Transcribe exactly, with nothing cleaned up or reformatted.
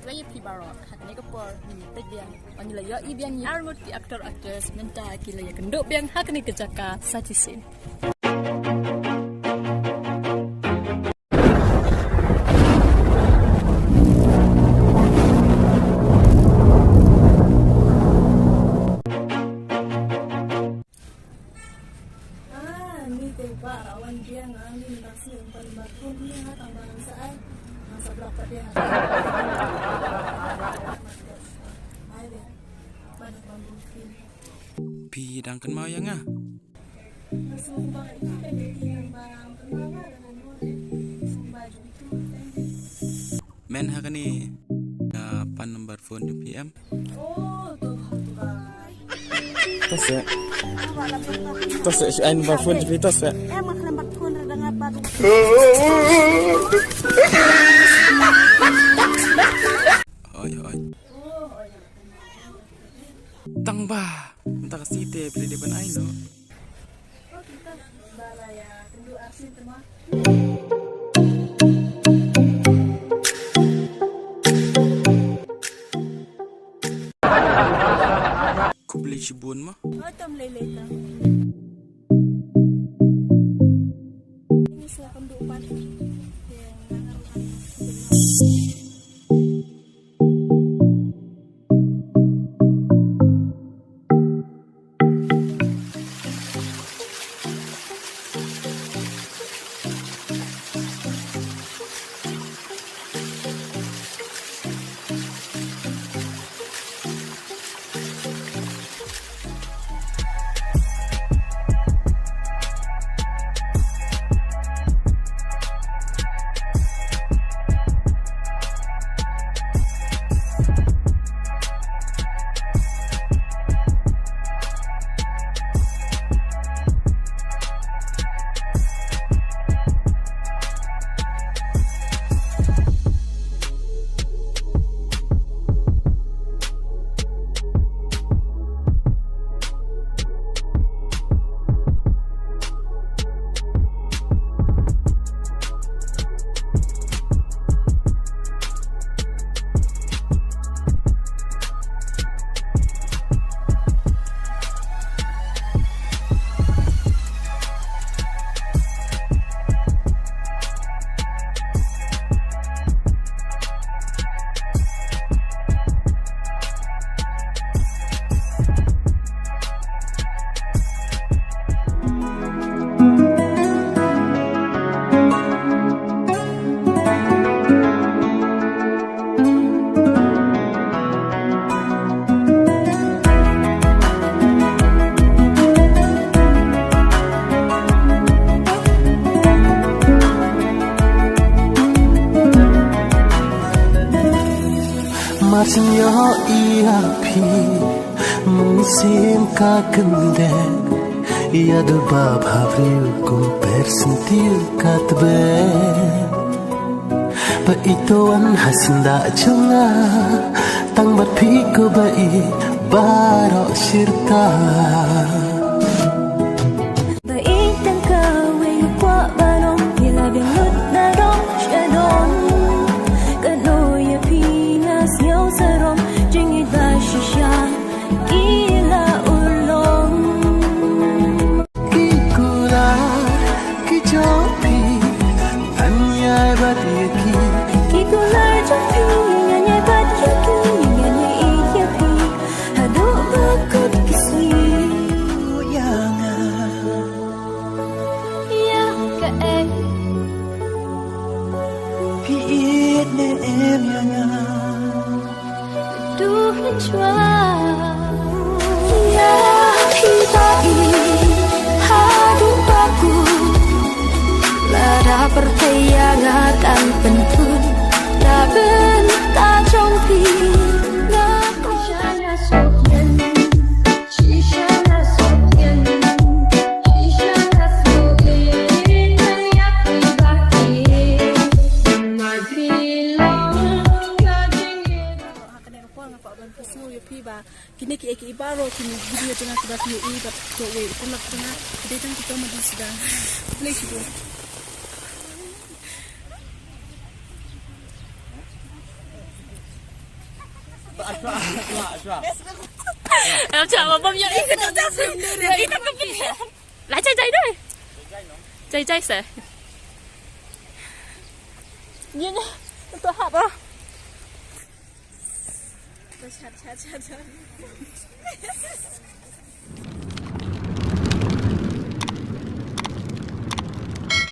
Khublei ïa phi baroh, ha kane ka por ngin ïa peit biang, ngin la ïohi biang ïa arngut ki actor actress mynta ki la ïakynduh biang ha kane ka jaka sa shisien. Ah, ni te ba la wan biang, ah, ni mynta ka sngi, umpan ba kum ni ha tang ba nang sa ai. Nang sa blok pat biang. Ai biang. Ba nang ba kum ni. Phi dang kynmaw ïa nga? Nang sa ba kum ni, ba nang kynmaw nga, nang kynmaw nga. Men ha kane, ah, pan number phone jong phi em? To seh. To seh, shu ai number phone jong phi, to seh. Oi, oi. Tang ba mynta ka sngi te phi dei ban ai noh. Khublei shibun ma. Mar shu ïohi ïa phi, mynsiem ka kyndit, ïa dei ba bhabriew kum per syntiew ka tbit. Ba i to wan ha syndah jong nga, tang bad phi ko ba i baroh shirta. Ba i tang kawei u kwah ban ong, i la biang lut na rong sha don. Katno ïa phi nga sngew sarong, jingïeit ba shisha i la urlong. Ki kular ki jong phi, ngan ïai bat ïa ki. Ki kular jong phi, ngan ïai bat ïa ki, ngan ïai ïeit ïa phi haduh ba kut ki sngi. Ïa nga, ïa kaei? Phi ïeit ne em ïa nga? Duh hynshwa ïa phi ba i haduh ba kut. Lada pyrthei ïa nga kan pynthut na bynta jong phi, nga kloi. Ha kane ka por nga kwah ban pynsngew ïa phi ba kine kiei kiei baroh kine video jong nga kiba phi ïohi bad kawei u paralok jong nga ki dei tang ki comedy sdang. Khublei shibun. Em chả mà bông yau ít cái tao chắc. Yau ít tao cái. Lai jai jai doi. Jai jai se. Ni ni. Tao hap ah. Chat chat chat chat.